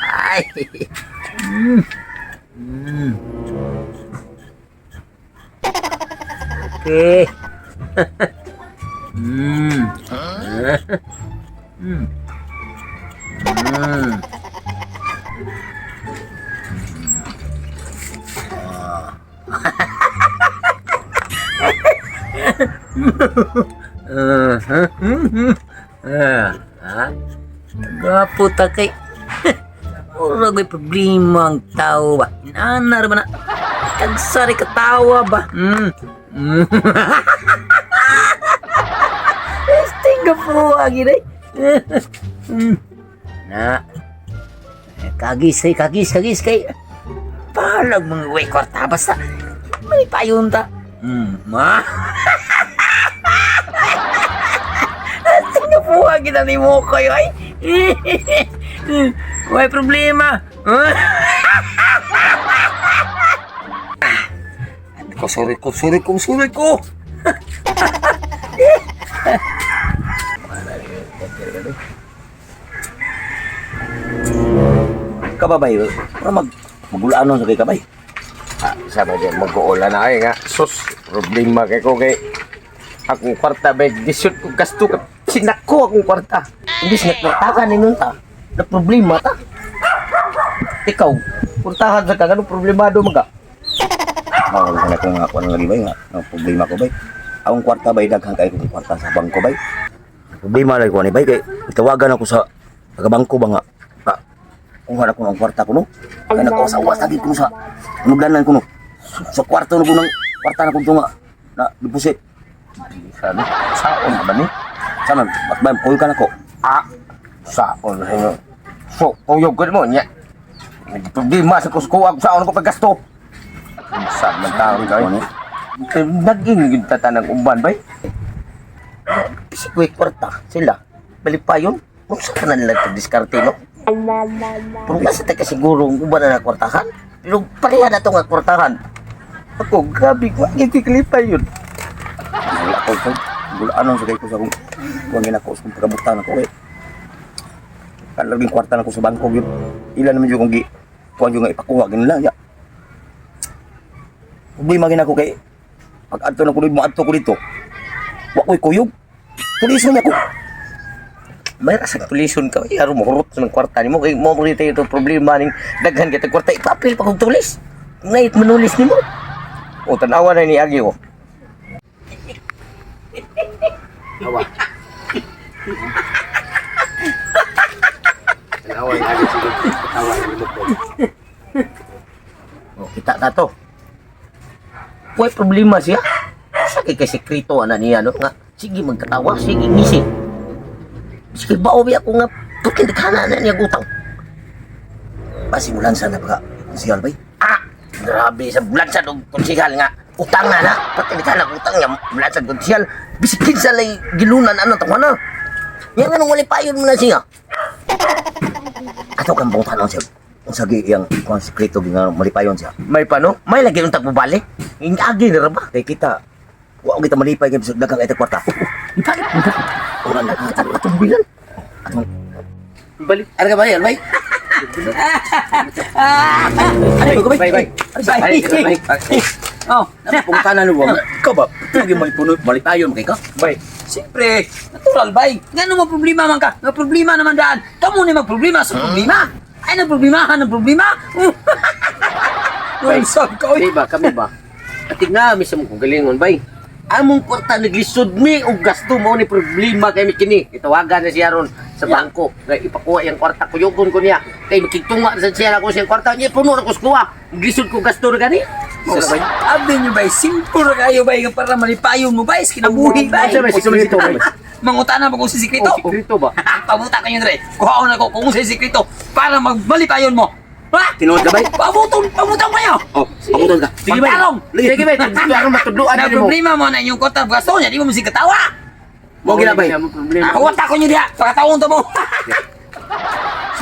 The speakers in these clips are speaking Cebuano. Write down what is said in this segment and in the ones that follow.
Ay. Okay. Ah, ha? Gapo ta kay. Murag may problema ang tao ba? Inanar ba na? Kagsari katawa ba? Esting ka po, agi day. Na. Kagis kay, kagis, kagis kay. Palag mga way kwarta basta. May payon ta. Ma. Sinapuha kita ni mo kayo ay. May problema. Ko sorry ko, sorry ko, sorry ko. Kababay, para magulaan sa kay kabay. Ah, sabi niya, mag-uula na ay nga. Sus, problema kay ko kay akong kwarta ba, disod ko gasto ka. Sinako akong kwarta. Imbis nga kwartahan ningon ta, na problema ta. Ikaw, kwartahan sa ka, ganun problemado man ka. Bawal ka na kung ako ang lagi bay nga, ang problema ko bay. Akong kwarta bay, daghan kay kong kwarta sa bangko bay. Problema lagi ko ni bay kay tawagan ako sa taga bangko ba nga. Pa, kuha na ko ang kwarta ko no. Kay nagkawas-awas lagi ko sa nugdanan ko no. Sa kwarto no ko ng kwarta na ko nga na deposit. Sabi, saon na ba ni? Sama, mas bay, kuyo ka na ko. Ah, saon na inyo. So, kuyog ko mo niya. Problema sa kuskuha ko saon ko paggasto. Saan man tao Ano kay? ni? Naging yung tatanang uban bay. Bisikoy kwarta sila. Balik pa yun. Kung sa kanan nila ito diskarte, no? Pero kasi tayo siguro ang uban na kwartahan. Pero pareha na ito nga kwartahan. Ako, grabe ko. Ang kiklipay yun. Wala ko ko. Wala ano sa kay ko sa kung kung ginako sa kung pagkabutan ako eh. Kan laging kwarta na ko sa bangko gyud. Ila naman jud kung gi kuan jud nga ipakuha ganun lang ya. Problema gina ko kay pag adto na ko dito, adto ko dito. Wa ko'y kuyog. Tuliso niya ko. May rasa tulison ka. Ay, aron mo hurot ng kwarta nimo kay mo mo ito problema ning daghan kita kwarta ipapil pa kog tulis. Ngayit manulis nimo. O tanawa na ni Agi oh. Awa. Tanawa ni Agi sige. Tanawa ni mo. Oh, kita ta to. Way problema siya. Sa kay kay sekreto ana niya no nga sige magkatawa, sige ngisi. Sige baobi ako nga tukin kana na niya utang. Pasimulan sana pagka konsihal bay. Ah, grabe sa bulan sa og konsihal nga utang na na. Pati kana utang nga bulan sa konsihal. Bisikin sa lay gilunan ano tawon na. Yang anong wala payon mo na siya. Ato kang bangtanon siya. Unsa gi iyang kuan sekreto gi nga malipayon siya. May pano? May lagi untag mobali. Ing Agi na ra ba? Kay kita wa kita malipay kay bisag daghang itag kwarta. Ipalit mo. Ora na ka Atong bilan. atong Balik. Ano ka ba yan, bay? Ano ka Bay, bay? bay. Bay. Bay. Oh, Pungtanan mo ba? Ikaw ba? Ito yung malipuno, malipayon kay ka? Bay. siyempre, natural bay. Nga nung problema man ka, nga problema naman daan. Kamu ni magproblema sa problema. Ay, nagproblemahan ng problema. Bay. Uy, sabi ko, Di ba kami ba? Atig na mi sa mong galingon bay. Among kwarta naglisod mi og gasto mo ni problema kay mi kini. Itawagan na siya ron sa bangko. Kay ipakuha iyang kwarta kuyugon ko niya. Kay makigtunga sa siya ako siyang kwarta niya puno ra ko sa kuha. Glisod ko gasto ra gani. Mao na bay. Abi nyo bay, simple ra kayo bay, nga para malipayon mo bay, sa kinabuhi bay. Unsa may sikreto bay? Mangutana ba kung si sikreto? Oh, sikreto ba? Pabuta kayo dre. Kuhaon ako kung sa sikreto para magmalipayon mo. Ha? Tinuod ka bay? Pabuton, pabuton kayo. Oh, pabuton ka. Sige bay. Magtarong. Sige bay, aron matudloan Na nimo. problema mo na inyong kota gasto niya, di mo musig katawa. Mo gina bay. Mo problema. Ako wata ko nyo diha, pakatawon to mo.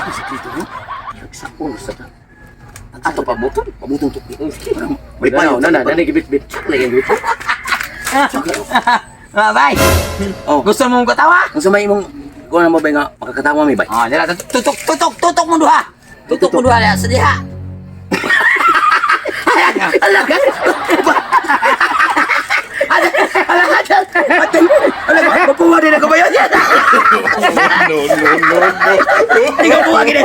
Sikreto mo? Sa sa ta. Ato pabuton. Pabuton to. Malipayon na na, na gibit-bit. Lagi gibit. Ah, bay. Oh. Gusto mong katawa? Unsa may imong Kuha na mo bay nga makakatawa mi bay. Ah, dira tutok tutok tutok mo duha. Tutok mo duha diha sa diha. Ala ka. Ala ala ka. Atay. Ala ka. Mapuwa din ako ba yun? No, no, no, no. Ikaw puwa gini.